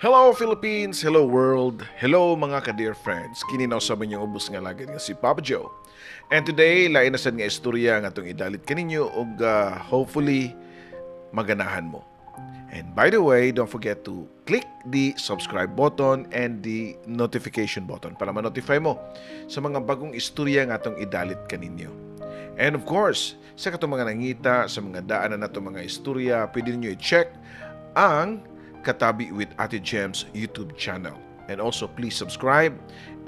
Hello Philippines, hello world, hello mga ka-dear friends. Kini na usab inyong ubos nga lagad nga si Papa Joe. And today, lain na sad nga istorya nga atong idalit kaninyo ug hopefully maganahan mo. And by the way, don't forget to click the subscribe button and the notification button para ma-notify mo sa mga bagong istorya nga atong idalit kaninyo. And of course, sa katong mga nangita, sa mga daan na nato mga istorya, pwede ninyo i-check ang Katabi with Ate Gems YouTube channel. And also, please subscribe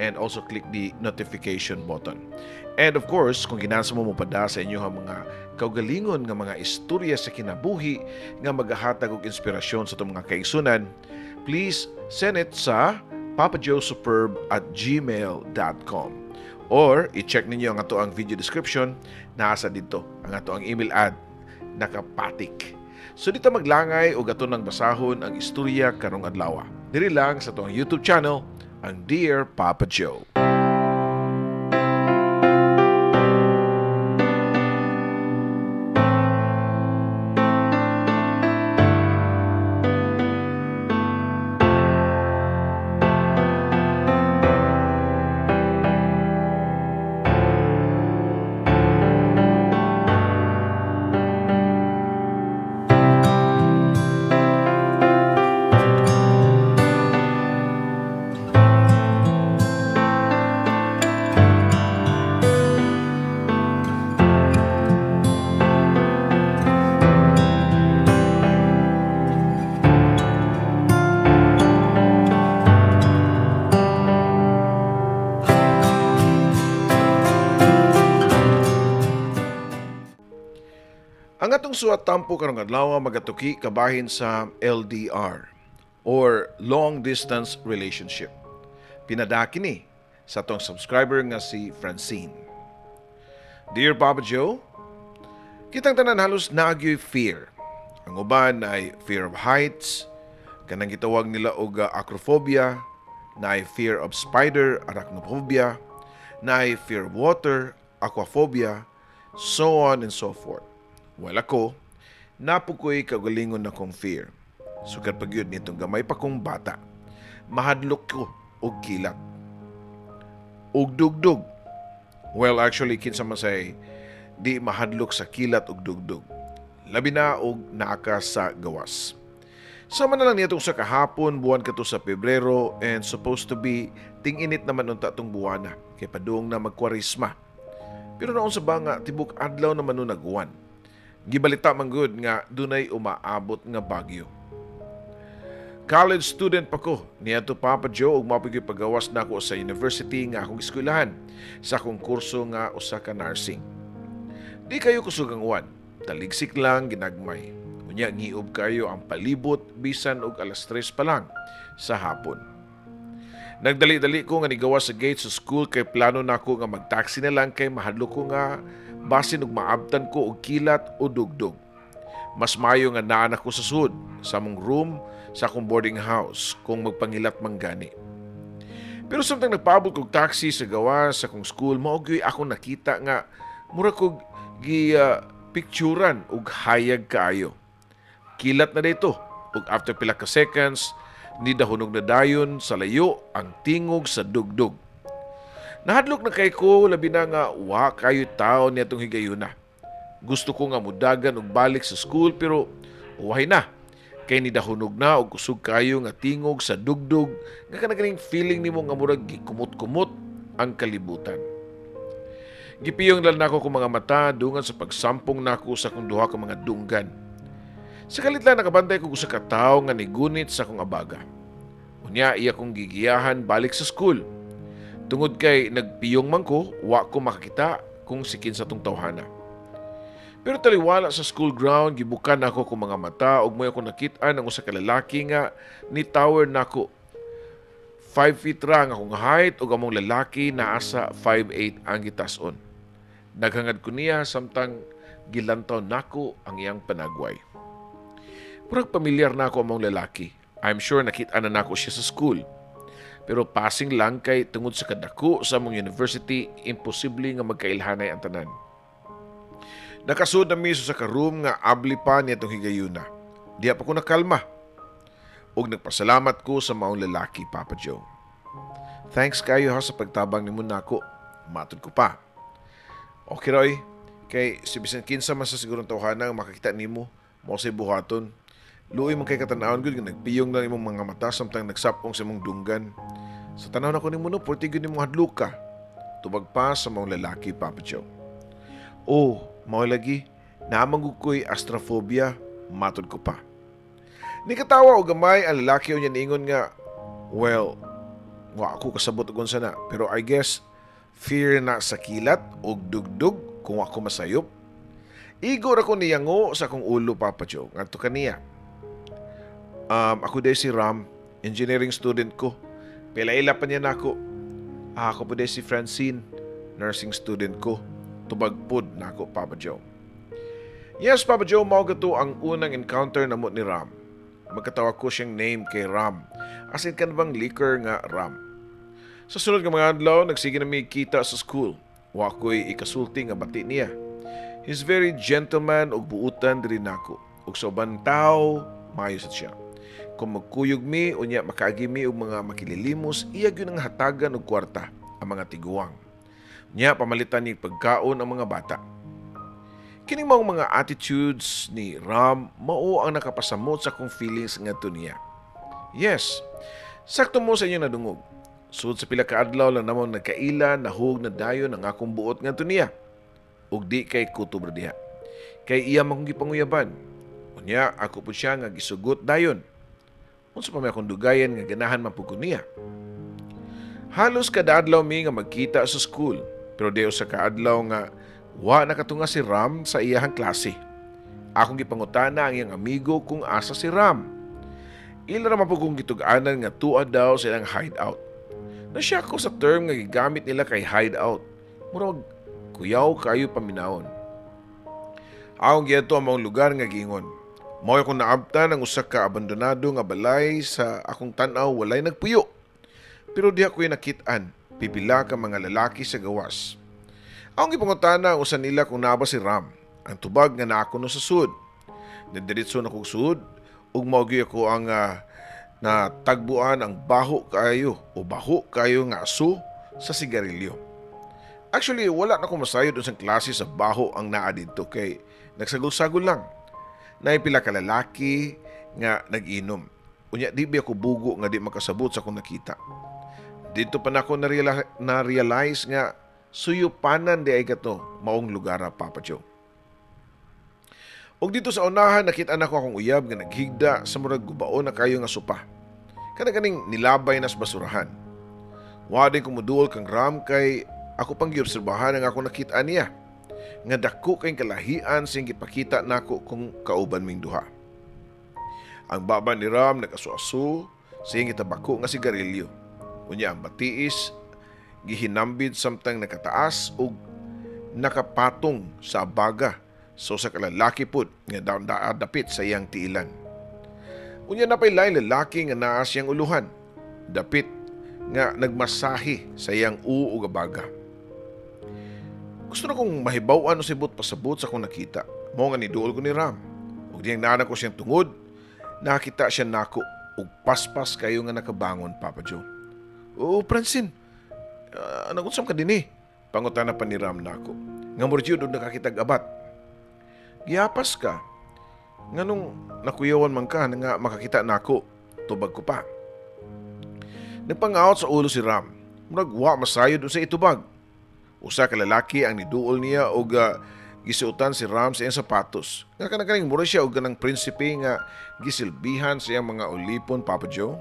and also click the notification button. And of course, kung ginasa mo mopada sa inyong mga kaugalingon nga mga istorya sa kinabuhi nga magahatag og inspirasyon sa itong mga kaigsunan, please send it sa papajoesuperb@gmail.com or i-check ninyo ang ato ang video description, nasa dito ang ato ang email ad nakapatik. So dito maglangay og ato nang basahon ang istorya karong adlaw. Diri lang sa atong YouTube channel, ang Dear Papa Joe. Ang atong suwat tampo karong adlaw magatuki kabahin sa LDR or Long Distance Relationship. Pinadaki ni sa atong subscriber nga si Francine. Dear Papa Joe, kitang tanan halos nagyoy fear. Ang uban ay fear of heights, kanang gitawag nila og acrophobia, naay fear of spider, arachnophobia, naay fear of water, aquaphobia, so on and so forth. Well, ako, napukoy kagalingon na kong fear. Sukad pag yun nitong gamay pa kong bata, mahadlok ko og kilat. Og dugdug. Well, actually, kinsa man say, di mahadlok sa kilat og dugdug. Labi na og naaka sa gawas. Sama na lang niya itong sa kahapon, buwan ka to sa Pebrero, and supposed to be ting-init naman unta itong buwana, kay padung na magkwarisma. Pero naon sa ba nga, tibok adlaw naman nun naguwan. Gibalita man gud nga dunay umaabot nga bagyo. College student pa ko niadto Papa Joe ug mao gyud pagawas nako sa university nga akong eskwelahan sa akong kurso nga usa ka nursing. Di kayo kusog ang uwan, taligsik lang ginagmay. Unya ngiob kayo ang palibot bisan og 3:00 pa lang sa hapon. Nagdali-dali ko nga nigawas sa gate sa school kay plano nako nga magtaxi na lang kay mahadlok ko nga basin og maabtan ko og kilat o dugdug. Mas maayo nga naan ako sa sud, sa among room, sa akong boarding house, kung magpangilat man gani. Pero samtang nagpaabot kog taxi sa gawas sa akong school, mao gyud akong nakita nga mura kog gi picturean og hayag kaayo. Kilat na dito, ug after pila ka seconds, nidahunog na dayon sa layo ang tingog sa dugdug. Nahadlok na kay ko, labi na nga wa kayo tao niya itong higayuna. Gusto ko nga mudagan og balik sa school pero uwahay na. Kay nidahunog na og kusog kayo nga tingog sa dugdug nga kanaganing feeling nimo nga murag gikumot-kumot ang kalibutan. Gipiyong lang nako kong mga mata dungan sa pagsampong nako sa akong duha ka mga dunggan. Sa kalit lang nakabantay ko usa ka tawo nga nigunit sa akong abaga. Unya iya kong gigiyahan balik sa school. Tungod kay nagpiyong man ko, wa ko makakita kung sikin sa tong tawhana. Pero taliwala sa school ground, gibukan nako kong mga mata ug moy ako nakit-an ang usa ka lalaki nga ni tower nako. 5 feet ra ang akong height ug among lalaki naa sa 5'8 ang gitas-on. Naghangad ko niya samtang gilantaw nako ang iyang panagway. Murag pamilyar nako among lalaki. I'm sure nakit-an na nako siya sa school. Pero passing lang kay tungod sa kadako sa among university, imposible nga magkailhanay ang tanan. Nakasud na miso sa ka-room nga abli pa niya itong higayuna. Diya pa ko nakalma. Ug nagpasalamat ko sa maong lalaki, Papa Joe. "Thanks kayo ha sa pagtabang nimo nako," matod ko pa. "Okay ra, kay si bisan kinsa man sa sigurong tawhana ang makakita nimo, mao say buhaton. Luoy man kay katanawon gud nga nagpiyong lang imong mga mata samtang nagsapong sa imong dunggan. Sa tanaw nako nimo no, porti gyud nimo hadlok ka," tubag pa sa maong lalaki, Papa Joe. "Oh, mao lagi, naa man gud ko'y astraphobia," matod ko pa. Nikatawa og gamay ang lalaki unya niingon nga, "Well, wa ako kasabot og unsa na, pero I guess fear na sa kilat og dugdug kung ako masayop." Igo ra ko niyango sa akong ulo, Papa Joe, ngadto kaniya. "Ako diay si Ram, engineering student ko." Pila-ila pa niya nako. "Ah, ako po si Francine, nursing student ko," tubag pod nako, Papa Joe. Yes, Papa Joe, mao gato ang unang encounter namo ni Ram. Magkatawag ko siyang name kay Ram. As in kana bang liquor nga Ram. Sa sunod nga mga adlaw, nagsige na mi kita sa school. Wa ko'y ikasulti nga bati niya. He's very gentleman ug buutan diri nako. Ug sa uban tao, maayo sad siya. Kung magkuyog mi, unya makaagi mi og mga makililimos, iya gyud ang hatagan og kwarta ang mga tiguang. Nya pamalitan ni pagkaon ang mga bata. Kining maong mga attitudes ni Ram mao ang nakapasamot sa akong feelings ngadto niya. Yes, sakto mo sa inyong nadungog. Sud sa pila ka adlaw lang namong nagkaila, nahug na dayon ang akong buot ngadto niya. Ug di kay kutob ra diha. Kay iya man kong gipanguyaban. Unya ako pud siya nga gisugot dayon. Unsa pa may akong dugayan nga ganahan man pud ko niya? Halos kada adlaw mi nga magkita sa school, pero di usa ka adlaw nga wa nakatunga si Ram sa iyahang klase. Akong gipangutana ang iyang amigo kung asa si Ram. Ila ra man pud kong gitug-anan nga tua daw sa ilang hideout. Nasya ko sa term nga gigamit nila kay hideout. Murag kuyaw kayo paminawon. Akong giadto ang maong lugar nga giingon. Mao akong naabtan ang usa ka abandonado nga balay. Sa akong tan-aw, walay nagpuyo. Pero diha ko'y nakit-an pipila ka mga lalaki sa gawas. Akong gipangutana ang usa nila kung naa ba si Ram. Ang tubag nga naa kuno sa sud. Nidiretso na kog sud ug mao gyud ako ang natagbuan ang baho kaayo o baho kaayo nga aso sa sigarilyo. Actually, wala na ko masayod unsang klase sa baho ang naa didto kay nagsagol-sagol lang. Naay pila ka lalaki nga nag-inom. Unya di ba ako bugo nga di makasabot sa akong nakita. Didto pa nako na-realize nga suyupanan di ay kato maong lugar, Papa Joe. Og didto sa unahan, nakita nako akong uyab nga naghigda sa murag gubaon na kayo nga sopa. Kana kaning nilabay na sa basurahan. Wa din ko moduol kang Ram kay ako pang giobserbahan ang ako nakita niya. Nga dako kay kalahian sing gipakita nako kung kauban ming duha. Ang baba ni Ram nag-aso-aso sa iyang gitabako nga sigarilyo. Unya ang batiis gihinambid samtang nakataas og nakapatong sa abaga sa usa ka lalaki pud nga dapit sa iyang tiilan. Unya napay laing lalaki nga naa siyang uluhan, dapit nga nagmasahe sa iyang uo ug abaga. Gusto na kong mahibaw-an unsay buot pasabot sa akong nakita. Mao nga niduol ko ni Ram. Ug diyang naa ko siyang tungod, nakita siya nako ug paspas kayo nga nakabangon, Papa Joe. "Oh, Francine, nag-unsa ka dinhi?" pangutana pa ni Ram nako. Nga murag jud og nakakitag abat. "Giapas ka. Nganong nakuyawan man ka nga makakita nako?" tubag ko pa. Nagpangaot sa ulo si Ram. Murag wa masayod sa itubag. Usa ka lalaki ang niduol niya og gisuotan si Ram sa iyang sapatos. Nga kanang kaning mura siya og kanang prinsipe nga gisilbihan sa iyang mga ulipon, Papa Joe.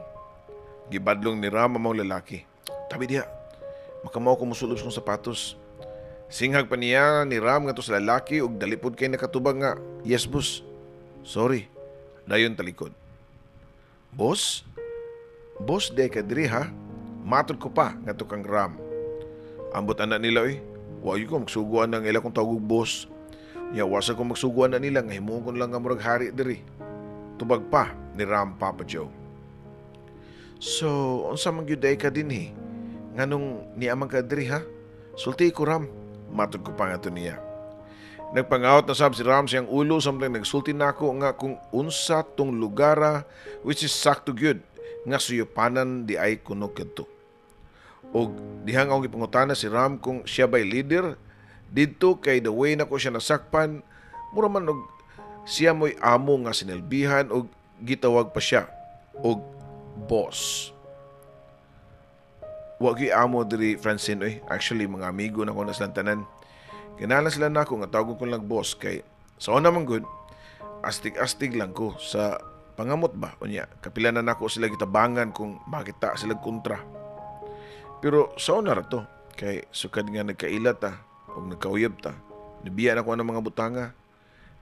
Gibadlong ni Ram ang mga lalaki. "Tabi diha. Makamaw ko musulob sa kong sapatos." Singhag pa niya ni Ram ngadto sa lalaki ug dali pud kay nakatubag nga, "Yes, boss. Sorry." Dayon talikod. "Boss? Boss di ka diri ha?" matod ko pa ngadto kang Ram. "Ambot ana nila oy. Wa ko magsuguan ng ila kong tawag boss. Nya wa sa ko magsuguan na nila nga himuon ko lang nga murag hari diri," tubag pa ni Ram, Papa Joe. "So, unsa man gyud ka dinhi? Nganong niamang ka diri ha? Sulti ko, Ram," matod ko pa ngadto niya. Nagpangawat na sab si Ram siyang ulo samtang nagsulti nako nga kung unsa tong lugara, which is sakto gyud nga suyupanan di ay kuno kadto. Og dihang akong gipangutana si Ram kung siya ba'y leader didto, kay the way nako siya nasakpan, mura man og siya mo'y amo nga sinilbihan og gitawag pa siya og boss. Wa gyud amo diri, Francine, oy. Actually, mga amigo na ko na silang tanan. Kinahanglan sila nako nga tawgon ko lang boss kay sa una man gud astig-astig lang ko sa pangamot ba, unya kapila na nako sila gitabangan kung makita sila kontra. Pero sa una ra to, kay sukad nga nagkaila ta og nagkauyab ta, nibiya na ko ang mga butanga.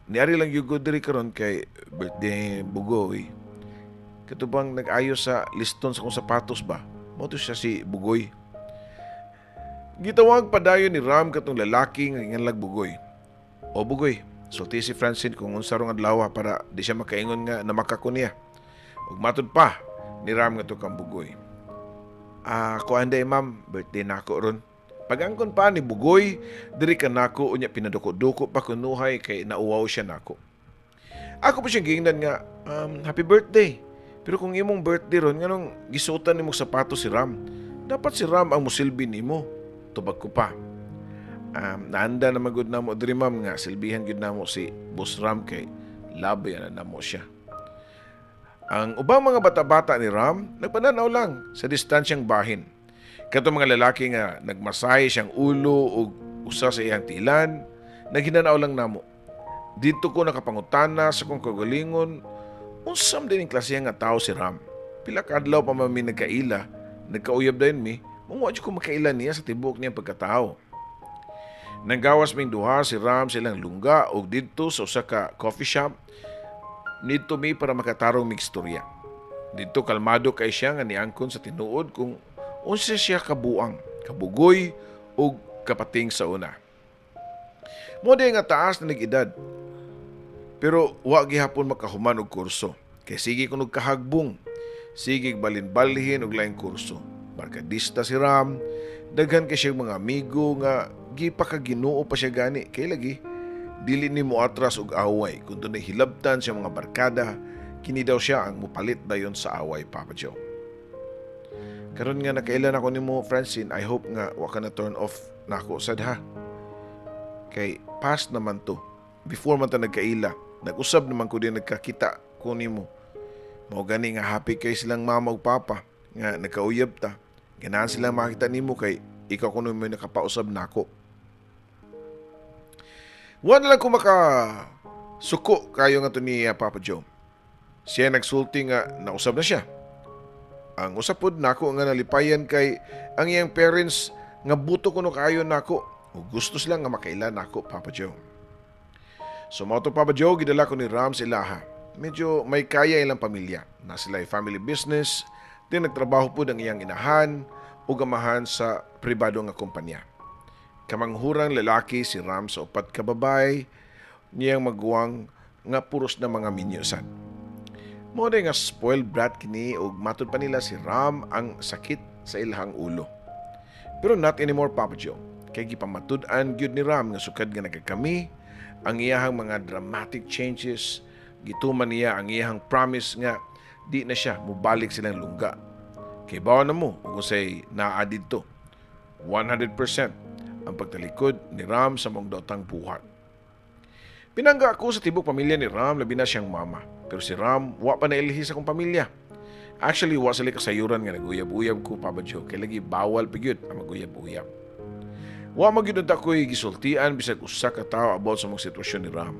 Niari lang gyud ko diri karon kay birthday Bugoy. Katubang nag-ayos sa liston sa kong sapatos ba? Mao to siya si Bugoy. Gitawag padayon ni Ram katong lalaki nga ginganlag Bugoy. "O Bugoy," sulti si Francine kung unsa rong adlaw para di siya makaingon nga namaka ko niya. Ug matud pa ni Ram ngadto kang Bugoy. "Ah, kuan day, ma'am, birthday nako ron." Pag-angkon pa ni Bugoy, diri ka nako, unya pinaduko-duko pa kunuhay kay nauwaw siya nako. Ako pa siyang giingnan nga, "Happy birthday. Pero kung imong birthday ron, nganong gisuotan nimo sapatos si Ram? Dapat si Ram ang musilbi nimo." Tubag ko pa. "Naanda na magud namo diri, ma'am, nga silbihan gyud namo si Boss Ram kay labi na namo siya." Ang ubang mga bata-bata ni Ram nagpananaw lang sa distansyang bahin. Katong mga lalaki nga nagmasahe siyang ulo ug usa sa iyang tiilan, naghinanaw lang namo. Dito ko nakapangutana sa kong kagalingon, unsam din ang klase nga tao si Ram. Pila ka adlaw pa man mi nagkaila, nagkauyab dayon mi, mao wa ko makaila niya sa tibuok niyang pagkatao. Nanggawas ming duha si Ram sa ilang lungga og didto sa usa ka coffee shop nidto mi para makatarong mig istorya. Didto kalmado kay siya nga niangkon sa tinuod kung unsa siya kabuang, kabugoy ug kapating sa una. Mao nga taas na nag-edad. Pero wa gihapon makahuman og kurso. Kay sige kuno kahagbong. Sige balin-balhin og laing kurso. Barkadista si Ram, daghan kay siya mga amigo nga gipakaginoo pa siya gani. Kay lagi dili ni mo atras og away kung dunay hilabtan sa mga barkada, kini daw siya ang mupalit dayon sa away, Papa Joe. Karon nga nakailan ako nimo, Francine, I hope nga wa ka na turn off nako sad ha. Kay past naman to. Before man ta nagkaila, nag-usab naman ko din, nagkakita ko nimo. Mao gani nga happy kay silang mama ug papa nga nagkauyab ta. Ganahan silang makita nimo kay ikaw kuno mo nakapausab nako. Wa na lang ko maka suko kayo nga to ni Papa Joe. Siya nagsulti nga nausab na siya. Ang usab pod nako nga nalipayan kay ang iyang parents nga buto kuno kaayo nako ug gusto sila nga makaila nako, Papa Joe. So mao to, Papa Joe, gidala ko ni Ram sa ilaha. Medyo may kaya ilang pamilya. Na sila ay family business, din nagtrabaho po ang iyang inahan o gamahan sa pribado nga kumpanya. Kamanghurang lalaki si Ram sa upat ka babay niyang maguwang nga puros na mga minyosan. Mao nga spoiled brat kini ug matud pa nila si Ram ang sakit sa ilahang ulo. Pero not anymore, Papa Joe. Kay gipamatud-an gyud ni Ram nga sukad nga nagkakami, ang iyahang mga dramatic changes, gituman niya ang iyahang promise nga di na siya mubalik silang lungga. Kay bawa na mo kung say naa didto. 100% ang pagtalikod ni Ram sa mong daotang buhat. Pinangga ako sa tibok pamilya ni Ram, labi na siyang mama. Pero si Ram, wa pa nailhi sa akong pamilya. Actually, wa sila kasayuran nga naguyab-uyab ko, Papa Joe. Kay lagi bawal pa gyud ang maguyab-uyab. Wa magyud unta ko'y gisultian bisag usa ka tawo about sa mga sitwasyon ni Ram.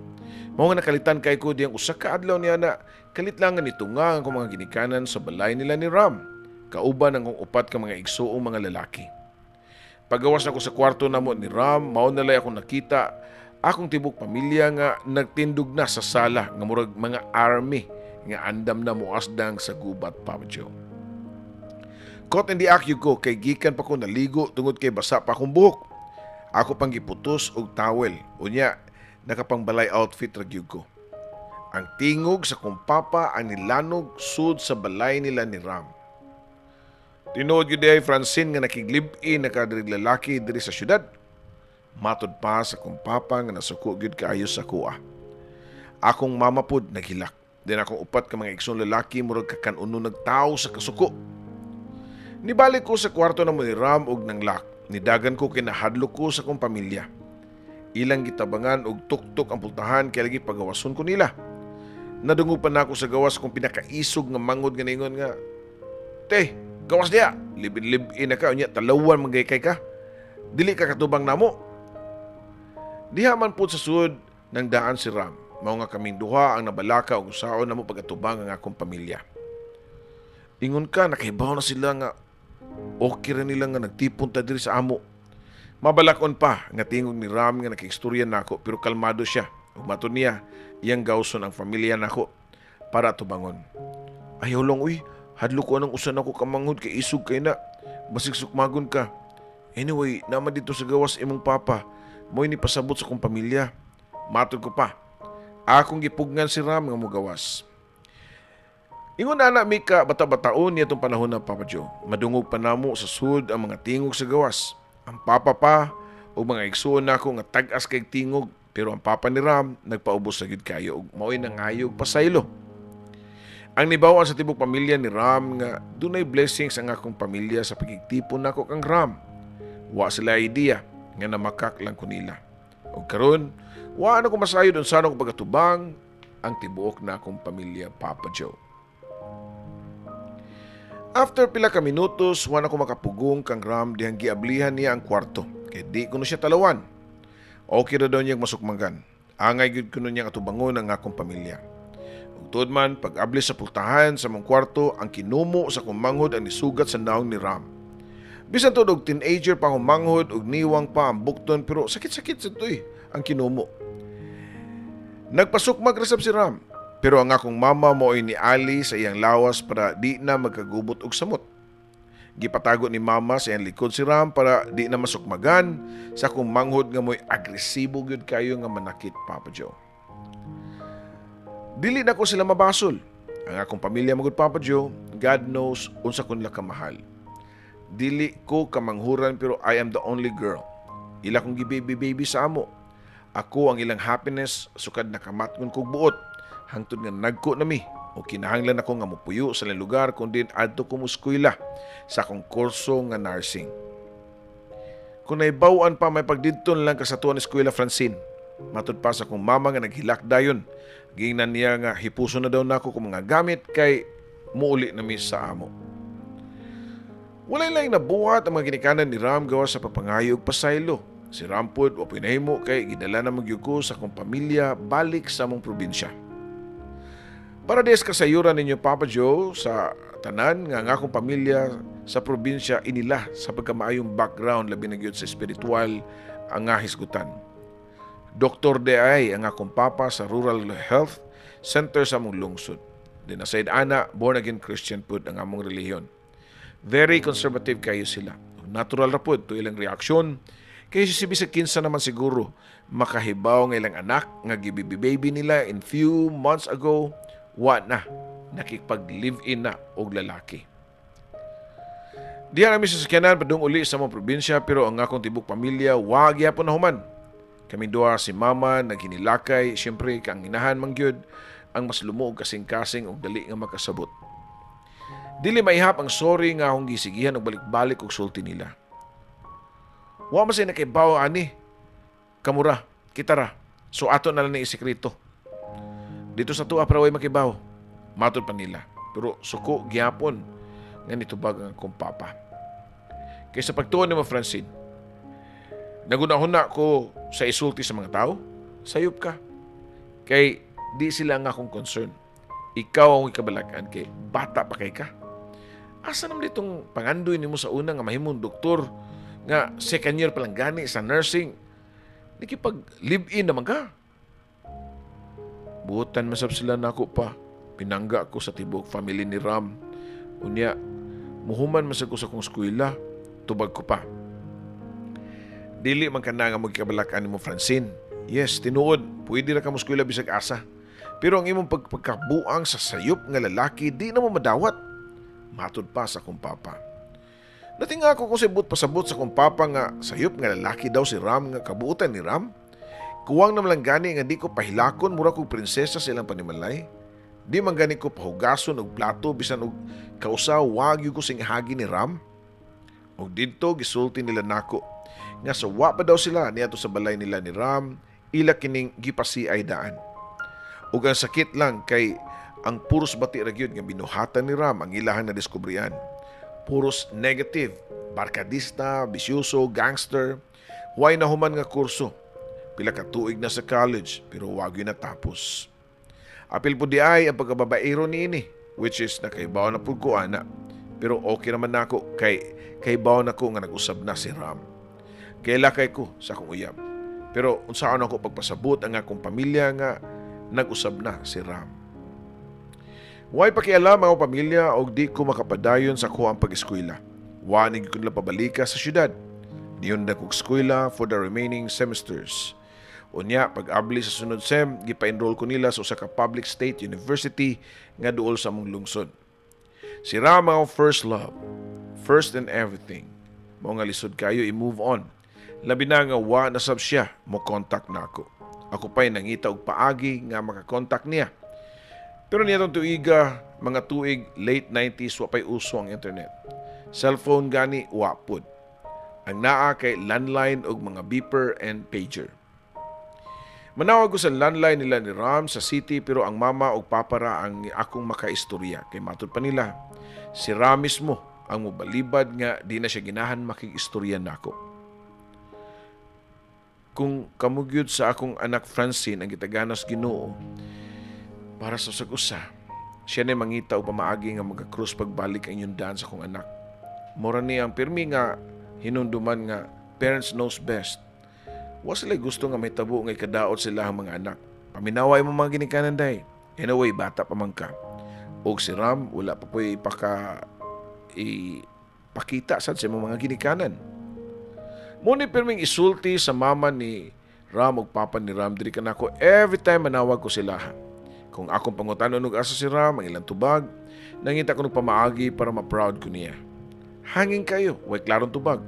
Mao nga nakalitan kay ko diyang usa ka adlaw niya na kalit lang nga nitunga ang akong mga ginikanan sa balay nila ni Ram. Kauban ang akong upat ka mga igsuong mga lalaki. Pagawas na ko sa kwarto namo ni Ram, mao na lay akong nakita akong tibok pamilya nga nagtindog na sa sala nga murag mga army nga andam na moasdang sa gubat, Papa Joe. Caught in the act ko kay gikan pa ko naligo tungod kay basa pa akong buhok. Ako pang giputos og towel. Unya, nakapangbalay outfit ra gyud ko. Ang tingog sa kong papa ang nilanog sud sa balay nila ni Ram. "Tinuod gyud ay, Francine, nga nakiglib-in na ka diri lalaki diri sa syudad." Matud pa sa akong papa nga nasuko gyud kaayo sa kuha. Akong mama pud naghilak. Then akong upat ka mga igsoon lalaki murag kakan-uno nagtawo sa kasuko. Nibalik ko sa kwarto namo ni Ram og nanglak. Nidagan ko kay nahadlok ko sa akong pamilya. Ilang gitabangan og tuktok ang pultahan kay lagi pagawason ko nila. Nadungog pa nako sa gawas kung pinakaisog nga mangod nga ningon nga, "Te, gawas diya, libin-libin na ka, unya talawan man kay ka. Dili ka katubang namo." Diha man pud sa sud nang daan si Ram. Mao nga kaming duha ang nabalaka og usaon namo pagatubang ang akong pamilya. Ingon ka, nakahibaw na sila nga okay ra nila nga nagtipon ta diri sa amo. Mabalakon pa nga tingog ni Ram nga nakiistorya nako, pero kalmado siya. Ug matud niya, iyang gawson ang pamilya nako para tubangon. "Ayaw lang uy, hadlok ko anang usa nako kamanghod kay isog kay na. Basig sukmagon ka. Anyway, naman dito sa gawas imong papa. Mo'y ni pasabot sa akong pamilya." Matod ko pa. Akong gipugngan si Ram nga mogawas. Ingon na mi ka bata-bataon niya itong panahon na, Papa Joe. Madungog pa namo sa sud ang mga tingog sa gawas. Ang papa pa o mga igsuon nako nga tag-as kay tingog, pero ang papa ni Ram nagpaubos sa gyud kayo ug mao'y nangayog pasaylo. Ang nibawan sa tibok pamilya ni Ram nga dunay blessings ang akong pamilya sa pagigtipon nako kang Ram. Wa sila idea nga namakak lang ko nila. Ug karon, wa na ko masayod unsa ko pagatubang ang tibuok na akong pamilya, Papa Joe. After pila ka minutos, wa na ko makapugong kang Ram dihang giablihan niya ang kwarto. Kay di ko na siya talawan. Okay ra daw niya masukmagan. Angay gyud kuno niya atubangon ang akong pamilya. Ug tuod man, pag-abli sa pultahan sa mong kwarto, ang kinumo sa akong manghod ang nisugat sa naong ni Ram. Bisan tuod og teenager pa akong manghod ug niwang pa ang bukton, pero sakit-sakit sa tuy ang kinumo. Nagpasukmag ra sab si Ram. Pero ang akong mama mo'y niali sa iyang lawas para di na magkagubot og samot. Gipatago ni mama sa iyang likod si Ram para di na masukmagan sa akong manghod nga mo'y agresibo gyud kayo nga manakit, Papa Joe. Dili na ko sila mabasol. Ang akong pamilya magud, Papa Joe, God knows unsa ko nila kamahal. Dili ko kamanghuran, pero I am the only girl. Ila kong gibaby-baby sa amo. Ako ang ilang happiness sukad nakamatngon kog buot. Hangtod nga nagko nami o kinahanglan ako nga mopuyo sa ilang lugar kun din adto ko moskwela sa akong kurso nga nursing. "Kung naibawan pa, may pagdidton lang ka sa tuwan eskwela, Francine." Matud pa sa akong mama nga naghilak dayon. Giingnan niya nga hipuso na daw nako kung mga gamit kay muuli na mi sa amo. Walay lang nabuhat ang mga ginikanan ni Ram gawas sa pagpangayo og pasaylo. Si Ram pod wa nahimo kay gidala na magyud ko sa akong pamilya balik sa among probinsya. Para des kasayuran ninyo, Papa Joe, sa tanan nga ang akong pamilya sa probinsya inila sa pagkamaayong background, labi na gyud sa espiritual ang nga hisgutan. Doktor diay ang akong papa sa Rural Health Center sa among lungsod. Then aside ana, born again Christian pud ang among relihiyon. Very conservative kayo sila. Natural ra pud to ilang reaksyon. Kay si bisag kinsa naman siguro makahibaw nga ilang anak nga gibibi-baby nila in few months ago, wa na nakipag-live-in na og lalaki. Diha nami sa sakyanan padung uli sa among probinsya, pero ang akong tibok pamilya wa gyapon na human. Kami duha si mama naghinilakay, syempre kang inahan man gyud ang mas lumo og kasing-kasing og dali nga makasabot. Dili maihap ang sorry nga akong gisigihan og balik-balik og sulti nila. "Wa man say nakaibaw ani. Kamura, kita ra. So ato na lang ni isekreto. Dito sa tuwa para way makibaw." Matod pa nila. Pero suko gyapon nga nitubag ang akong papa. Kaysa pagtuon ni mo, Francine, nagunahuna ko sa isulti sa mga tao, sayop ka. Kay di sila ang akong concern. Ikaw ang ikabalakan kay bata pa kay ka. Asa naman ditong pangandoy nimo sa una nga mahimong doktor nga second year pa lang gani sa nursing? Nakipag live-in naman ka. Buotan masab sila nako pa. Pinangga ko sa tibok family ni Ram. Unya, muhuman man ko sa akong eskwela. Tubag ko pa. "Dili man ka na nga magkabalakan nimo, Francine. Yes, tinuod, pwede ra ka mo eskwela bisag asa. Pero ang imong pagkabuang sa sayop nga lalaki, di na mo madawat." Matud pa sa akong papa. Natinga ko kung sibot pasabot sa kong papa nga sayop nga lalaki daw si Ram nga kabuotan ni Ram. Kuwang naman lang gani nga di ko pahilakon, mura kog prinsesa sa ilang panimalay. Di man gani ko pahugason og plato bisan og kausa wagyu ko singhagi ni Ram. Og didto gisulti nila nako nga sa wa pa daw sila niadto sa balay nila ni Ram, ila kining gipasiay daan. Ug ang sakit lang kay ang puros bati ra gyud nga binuhatan ni Ram ang ilahang nadiskubrihan. Puros negative, barkadista, bisyoso, gangster, way nahuman nga kurso. Pila ka tuig na sa college pero wa gyud natapos. Apil po di ay ang pagkababaero niini, which is nakaibaw na pud ko ana. Pero okay naman nako kay kaibaw na ko nga nag-usab na si Ram. Kaila kay ko sa akong uyab. Pero unsaon ako pagpasabot ang akong pamilya nga nag-usab na si Ram? Way pakialam ang akong pamilya og di ko makapadayon sa ako ang pag-eskwela. Wa ni ko nila pabalika sa syudad. Niyon na kog eskwela for the remaining semesters. Unya, pag-abli sa sunod sem, gipa-enroll ko nila sa usa ka public state university nga duol sa among lungsod. Si Ram ang first love, first in everything. Mao nga lisod kayo i-move on. Labi na nga wa na sab siya mo contact nako. Ako pa'y nangita og paagi nga makakontak niya. Pero niya tong tuiga, mga tuig late 90s, wa pa'y uso ang internet. Cellphone gani wa pud. Ang naa kay landline og mga beeper and pager. Manawag ko sa landline nila ni Ram sa city pero ang mama og papa ra ang akong makaistorya kay matud pa nila si Ram mismo ang mobalibad nga di na siya ginahan makig-istorya nako. Kung kamugyod sa akong anak Francine ang gitaganas Ginoo para sa usag-usa, siya na mangita og pamaagi nga magakrus pagbalik ang inyong daan sa akong anak. Mora ni ang pirmi nga hinumduman nga parents knows best. Wa sila gusto nga may tabo nga ikadaot sila ang mga anak. Paminawa mo mga ginikanan day. Anyway, bata pa man ka. Og si Ram, wala pa po'y ipakita sad sa imong mga ginikanan. Mo ni pirming isulti sa mama ni Ram ug papa ni Ram diri kanako every time manawag ko sila. Kung akong pangutanon og asa si Ram, ang ilang tubag, nangita ko og pamaagi para ma-proud ko niya. Hangin kayo, way klarong tubag.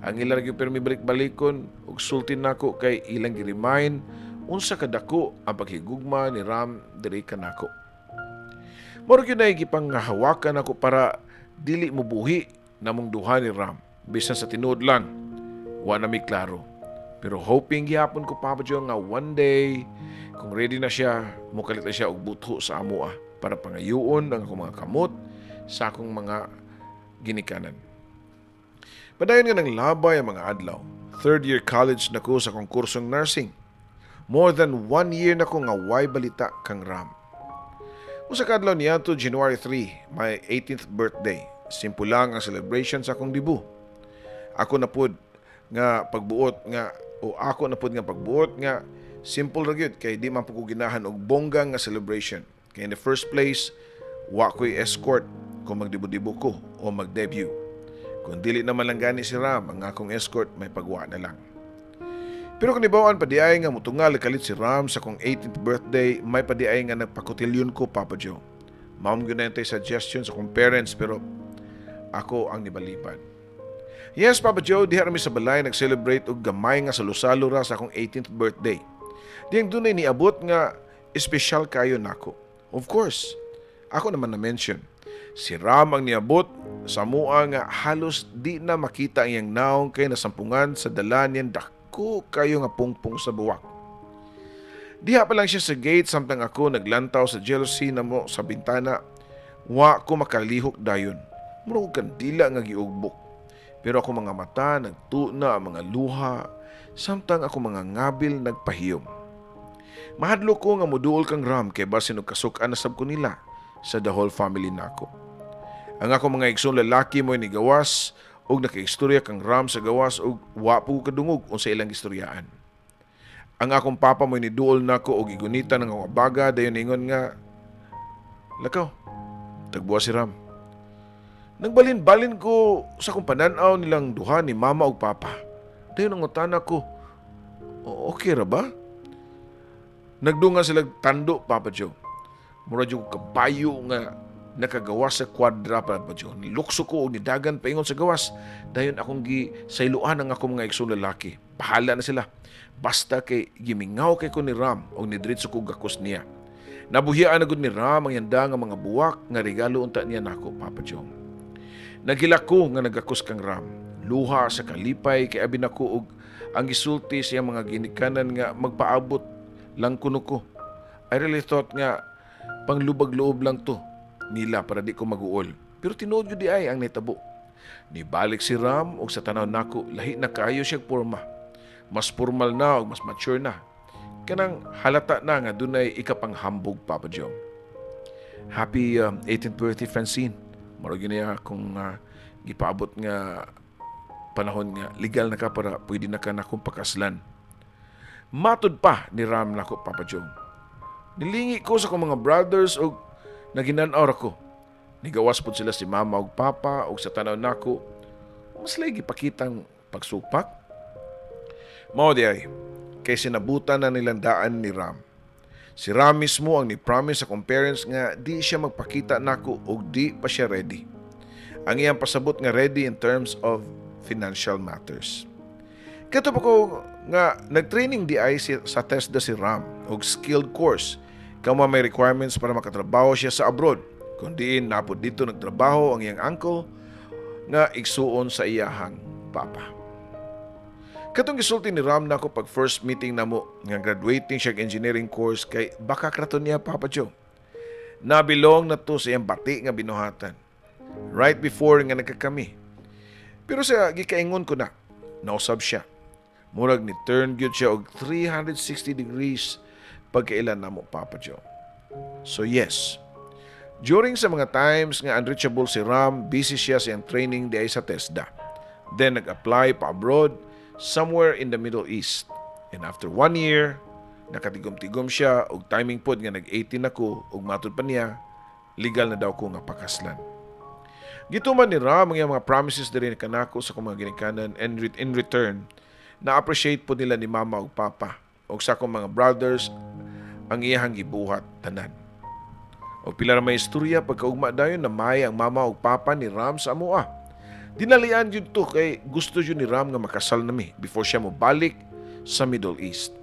Ang ilang gyud pirmi balik-balikon ug sulti nako kay ilang gi-remind unsa kadako ang paghigugma ni Ram diri kanako. Moro gyud nay gipanghawakan ako para dili mo buhi namong duha ni Ram. Bisan sa tinuod lang, wa na mi klaro. Pero hoping gihapon ko, Papa Joe, nga one day, kung ready na siya, mukalit na siya og butho sa amoa para pangayuon ang akong mga kamot sa akong mga ginikanan. Padayon nga nang labay ang mga adlaw. Third year college na ko sa akong kursong nursing. More than one year na ko nga way balita kang Ram. Usa ka adlaw niadto January 3, my 18th birthday. Simple lang ang celebration sa akong debut. Ako na pud nga pagbuot nga simple ra gyud kay di man pud ko ginahan og bongga nga celebration. Kay in the first place, wa ko'y escort kung magdibo-dibo ko o mag-debut. Kung dili naman lang gani si Ram ang akong escort, may pagwa na lang. Pero kung ibawaan pa di ay nga mutungal kalit si Ram sa akong 18th birthday, may pa di ay nga nagpakotilyon ko, Papa Joe. Mao gyud na suggestion sa akong parents pero ako ang nibalibad. Yes, Papa Joe, diha rami sa balay nag-celebrate og gamay nga salo-salo ra sa akong 18th birthday. Diyang dunay niabot nga espesyal kayo nako. Of course, ako naman na-mention. Si Ram ang niabot sa mua nga halos di na makita ang iyang naong kay nasampungan sa dala niyang dako kayo nga pungpong sa buwak. Diha pa lang siya sa gate samtang ako naglantaw sa jealousy namo sa bintana. Wa ko makalihok dayon. Mura og kandila nga giugbok. Pero ako mga mata nagtuna ang mga luha samtang ako mga ngabil nagpahiyom. Mahadlok ko nga muduol kang Ram kay basin og kasuk-an na sab ko nila sa the whole family nako. Ang ako mga igsoon lalaki mo'y nigawas og nakaistorya kang Ram sa gawas og wa po kadungog unsa ilang istoryaan. Ang akong papa mo'y niduol nako og igunitan ang akong abaga dayon ingon nga, "Lakaw, tagbuwa si Ram." Nagbalin-balin ko sa akong panan-aw nilang duha ni mama ug papa. Dayon nangutana ko, "Okay ra ba?" Nagdungan sila tando, Papa Joe. Mura jud kabayo nga Nakagawas sa kwadra, Papa Joe. Nilukso ko og nidagan paingon sa gawas. Dayon akong gisayloan ang akong mga igsoon lalaki. Bahala na sila. Basta kay gimingaw kay ko ni Ram og nidiretso ko gakos niya. Nabuhian na gud ni Ram ang yanda nga mga buwak nga regalo unta niya nako, Papa Joe. Nagilak ko nga nagakos kang Ram. Luha sa kalipay kay abi nako og ang gisulti sa iyang mga ginikanan nga magpaabot lang kuno ko. I really thought nga panglubag loob lang to nila para di ko maguol. Pero tinuod gyud diay ang nitabo. Nibalik si Ram og sa tanaw nako lahi na kaayo siya porma. Mas formal na og mas mature na. Kanang halata na nga dunay ikapanghambog, Papa Joe. Happy 18th birthday, Francine. Mao gyud niya akong gipaabot nga panahon nga legal na ka para pwede na ka nakong pakaslan. Matud pa ni Ram nako, Papa Joe. Nilingi ko sa akong mga brothers og naginan-aw ra ko. Nigawas pod sila si mama og papa og sa tanaw nako mas lagi gipakitang pagsupak. Mao di ay kay sinabutan na nilandaan ni Ram. Si Ram mismo ang ni-promise sa akong parents nga di siya magpakita nako og di pa siya ready. Ang iyang pasabot nga ready in terms of financial matters. Kato pa ko nga nag-training di ay sa TESDA si Ram og skilled course kamo may requirements para makatrabaho siya sa abroad. Kung diin napod dito nagtrabaho ang iyang uncle nga igsuon sa iyahang papa. Katong gisulti ni Ram nako pag first meeting namo nga graduating siya engineering course kay baka krato niya, Papa Joe. Nabilong na to sa iyang bati nga binuhatan. Right before nga nagkakami. Pero sa gikaingon ko na, nausab siya. Murag ni turn gyud siya og 360 degrees pagkailan namo, Papa Joe. So yes, during sa mga times nga unreachable si Ram, busy siya sa iyang training di ay sa TESDA. Then nag-apply pa abroad somewhere in the Middle East. And after one year, nakatigom-tigom siya og timing pod nga nag-18 ako ug matud pa niya, legal na daw ko nga pakaslan. Gituman ni Ram ang iyang mga promises diri kanako sa akong mga ginikanan and in return, na-appreciate po nila ni mama ug papa ug sa akong mga brothers ang iyahang gibuhat tanan. Og pila ra may istorya pagkaugma dayon na may ang mama ug papa ni Ram sa amoa. Dinalian jud to kay gusto jud ni Ram nga makasal nami before siya mobalik sa Middle East.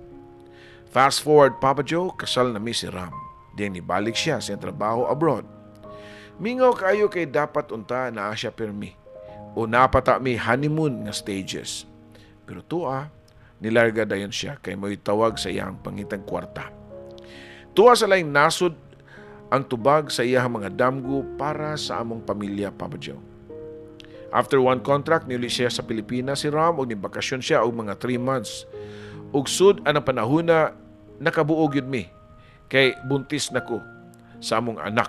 Fast forward, Papa Joe, kasal nami si Ram. Diyang nibalik siya sa iyang trabaho abroad. Mingaw kaayo kay dapat unta naa siya permi o napata mi honeymoon nga stages. Pero tuwa, nilarga dayon siya kay mo'y tawag sa iyang pangitang kwarta. Tuwa sa laing nasod ang tubag sa iyang mga damgo para sa among pamilya, Papa Joe. After one contract, niuli siya sa Pilipinas si Ram ug nibakasyon siya og mga 3 months. Ug sud anang panahona nakabuo gyud mi kay buntis na ko sa among anak.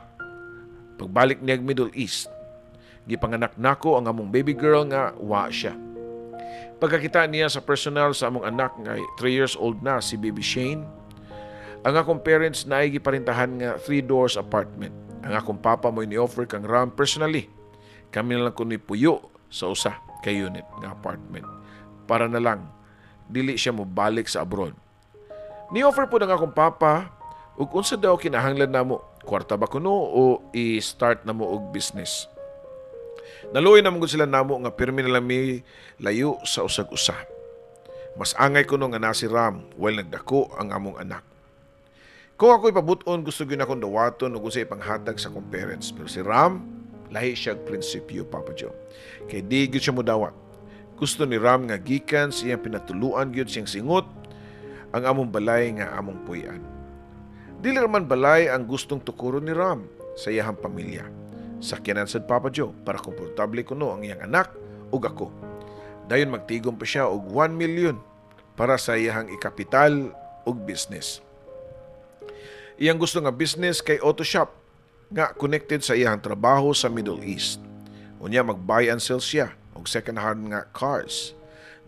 Pagbalik niya Middle East, gipanganak nako ang among baby girl nga wa siya. Pagkakita niya sa personal sa among anak nga 3 years old na si baby Shane, ang akong parents na ay giparintahan nga 3 doors apartment. Ang akong papa mo ni-offer kang Ram personally. Kami na lang kundi puyo sa usa ka unit nga apartment para na lang dili siya mobalik sa abroad. Ni-offer po ng akong papa ug unsa daw kinahanglan namo, kwarta ba kuno o i-start na mo og business. Naluoy naman gud sila namo nga pirmi na lang mi layo sa usag usa. Mas angay kuno nga na si Ram while nagdako ang among anak. Kung ako ipabuton, gusto gyud akong dawaton ug unsay ipanghatag sa akong parents. Pero si Ram, lahi siya og prinsipyo, Papa Joe. Kay di gyud siya modawat. Gusto ni Ram nga gikan sa iyang pinatuluan gyud siyang singot ang among balay nga among puy-an. Dili raman balay ang gustong tukuron ni Ram sa iyang pamilya. Sakyanan sad, Papa Joe, para komportable kuno ang iyang anak ug ako. Dayon magtigom pa siya og 1 million para sa iyang ikapital ug business. Iyang gusto nga business kay auto shop nga connected sa iyang trabaho sa Middle East. Unya mag-buy and sell siya og second hand nga cars.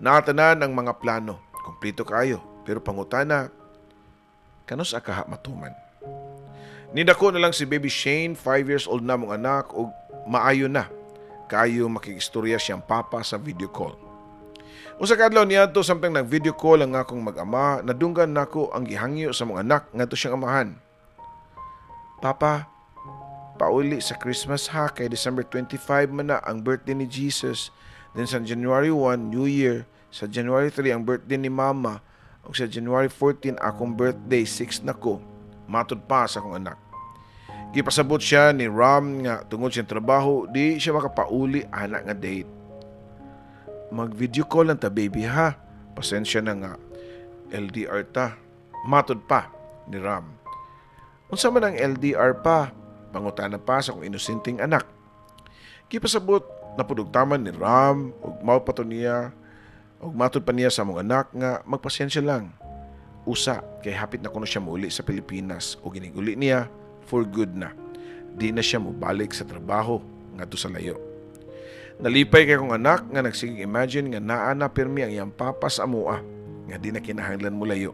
Natanan ang mga plano, kompleto kaayo, pero pangutana kanus-a kaha matuman. Nidako na lang si baby Shane, 5 years old na mong anak og maayo na. Kaayo makigistorya siyang papa sa video call. Usa ka adlaw niadto samtang nag-video call ang akong mag-ama, nadunggan nako ang gihangyo sa mong anak ngadto siyang amahan. "Papa, Pauli sa Christmas ha, kay December 25 man na ang birthday ni Jesus. Then sa January 1, New Year. Sa January 3, ang birthday ni Mama. Ug sa January 14, akong birthday, 6 na ko. Matod pa sa akong anak. Gipasabot siya ni Ram nga tungod siyang trabaho, di siya makapauli ana nga date. Mag-video call lang ta, baby, ha. Pasensya na nga LDR ta. Matod pa ni Ram. Unsa man ang LDR pa? Pangutana pa sa akong inosenteng anak. Gipasabot na pud og taman ni Ram ug mao pa to niya ug matod pa niya sa among anak nga magpasensya lang. Usa kay hapit na kuno siya muuli sa Pilipinas ug inig-uli niya for good na. Di na siya mobalik sa trabaho ngadto sa layo. Nalipay kay akong anak nga nagsigig imagine nga naa na pirmi ang iyang papa sa amoa nga di na kinahanglan molayo.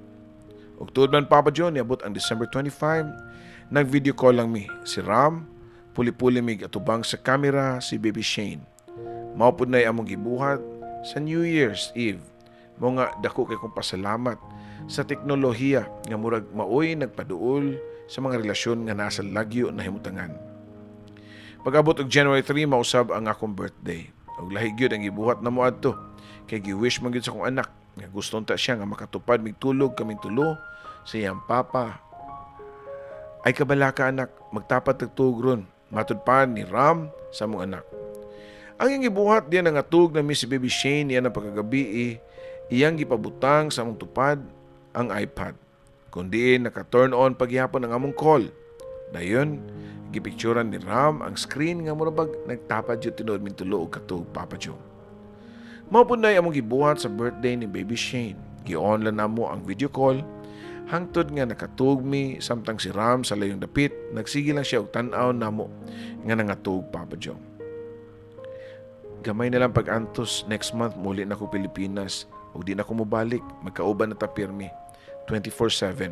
Ug tuod man, Papa John, niabot ang December 25, nag-video call lang mi. Si Ram, puli-puli mig atubang sa camera si Baby Shane. Mao pud nay among gibuhat sa New Year's Eve. Mao nga dako kay kong pasalamat sa teknolohiya nga murag maoy nagpaduol sa mga relasyon nga nasa lagyo na himutangan. Pag-abot og January 3, mausab ang akong birthday. Ug lahi gyud ang gibuhat namo adto kay gi-wish man gyud sa akong anak nga gusto unta siya nga makatupad mig tulog kaming tulo sa iyang papa. Ay kabalaka anak, magtapat tag tuog ron. Matud pa ni Ram sa among anak. Ang iyang gibuhat diya nangatug na mi si Baby Shane niya ng pagkagabi eh, iyang gipabutang sa among tupad ang iPad. Kung diin naka-turn on paghihapon ang among call. Dayon, gipicturan ni Ram ang screen nga mura bag nagtapad jud tinuod min tulo og katug, Papa Joe. Mao pud nay among gibuhat sa birthday ni Baby Shane. Gi-on lang namo ang video call hangtod nga nakatug mi samtang si Ram sa layong dapit nagsige lang siya og tan-aw namo nga nangatug, Papa Joe. Gamay na lang pag-antos, next month muli na ko Pilipinas ug di na ko mobalik, magkauban na ta pirmi 24/7.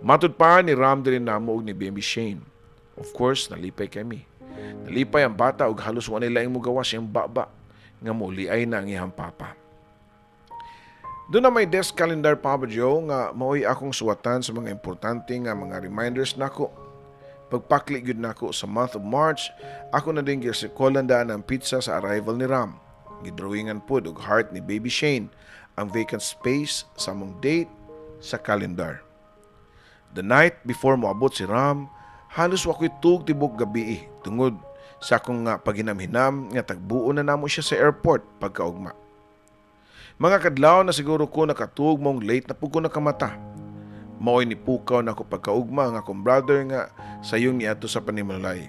Matud pa ni Ram diri namo og ni Baby Shane. Of course, nalipay kami. Nalipay ang bata og halos wa nila ing mugawas iyang baba nga muli ay na ang iyang papa. Doon na may desk calendar, Papa Joe, nga maoy akong suwatan sa mga importante nga mga reminders nako. Pagpakli gyud nako sa month of March, ako na din gisikolan daan ang pizza sa arrival ni Ram. Gidrawingan pod og heart ni Baby Shane ang vacant space sa among date sa calendar. The night before moabot si Ram, halos wa ko'y tug tibok gabi eh, tungod sa akong nga paghinam-hinam nga tagbuon na namo siya sa airport pagkaugma. Mga kadlaw na siguro ko nakatug mong late na pud ko nakamata. Maoy ni pukaw na ako pagkaugma ang akong brother nga sayong niadto sa panimalay.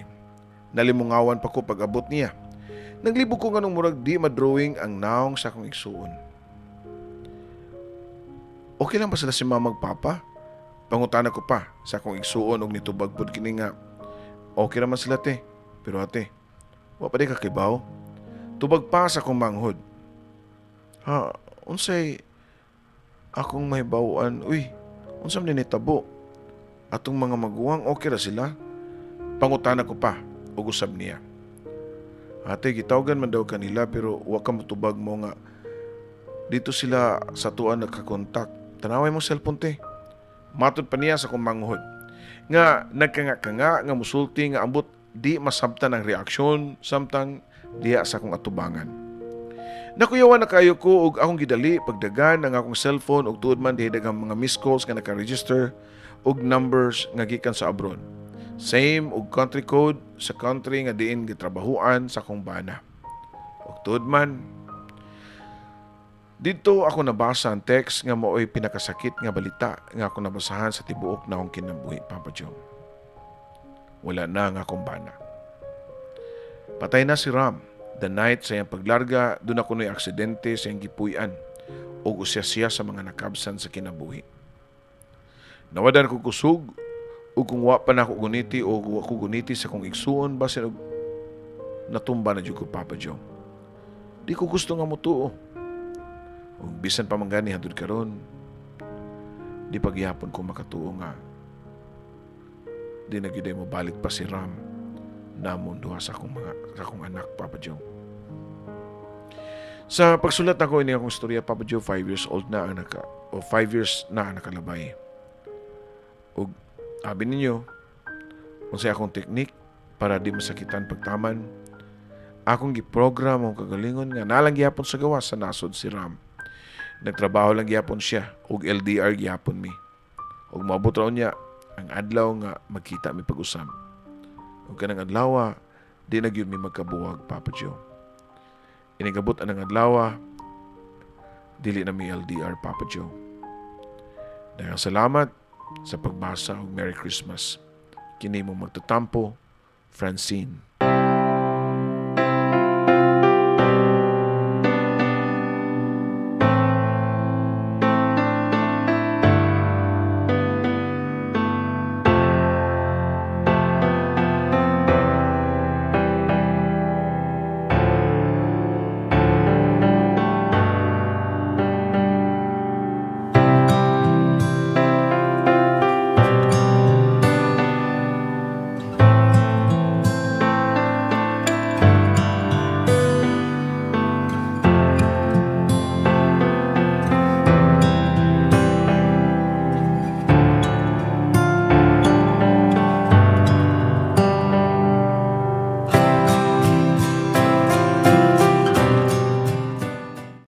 Nalimungawan pa ko pag-abot niya. Naglibog ko nganong murag di madrawing ang naong sa akong igsuon. Okay lang ba sila si mama ug papa? Pangutana ko pa sa akong igsuon og nitubag pud kini nga okay raman sila te. Pero ate, wa pa di ka kibaw? Tubag pa sa akong manghod. Ha, unsay akong mahibaw-an? Uy, unsa man nitabo? Atong mga maguwang okay ra sila? Pangutana ko pa og usab niya. Ate, gitawagan man daw kanila pero wa ka motubag mo nga dito sila sa tuan nagkakontak. Tanaway mo cellphone te. Matod pa niya sa akong manghod. Nga nagkanga-kanga nga musulti nga ambot di masabtan ang reaksyon samtang diha sa akong atubangan. Nakuyawan na kayo ko og akong gidali pagdagan ang akong cellphone og tuod man diha daghang mga missed calls nga naka-register og numbers nga gikan sa abroad. Same og country code sa country nga diin gitrabahuan sa akong bana. Og tuod man didto ako nabasa ang text nga maoy pinakasakit nga balita nga ako nabasahan sa tibuok na akong kinabuhi, Papa Joe. Wala na ang akong bana. Patay na si Ram. The night sa iyang paglarga, doon ako na'y aksidente sa iyang gipuy-an ug usya siya sa mga nakabsan sa kinabuhi. Nawadan ko kusog ug kung wa pa nako guniti o wa ko guniti sa kong igsuon basin og natumba na jud ko, Papa Joe. Di ko gusto nga motuo. Ug bisan pa man gani hangtod karon, di pagyapon ko makatuo nga di na gyud ay mobalik pa si Ram namon duha sa akong anak, Papa Joe. Sa pagsulat nako ini akong istorya, Papa Joe, 5 years old na ang naka o 5 years na ang nakalabay. Ug abi ninyo unsay akong teknik Para di masakitan pagtaman, akong giprogram ang kagalingon nga nalang gihapon sa gawas sa nasod si Ram. Nagtrabaho lang gihapon siya ug LDR gihapon mi. Ug moabot ra unya ang adlaw nga magkita mi pag-usab. Ug kanang adlaw, di na gyud mi magkabuwag, Papa Joe. Inigabot anang adlaw, dili na mi LDR, Papa Joe. Daghang salamat sa pagbasa ug Merry Christmas. Kini imong magtatampo, Francine.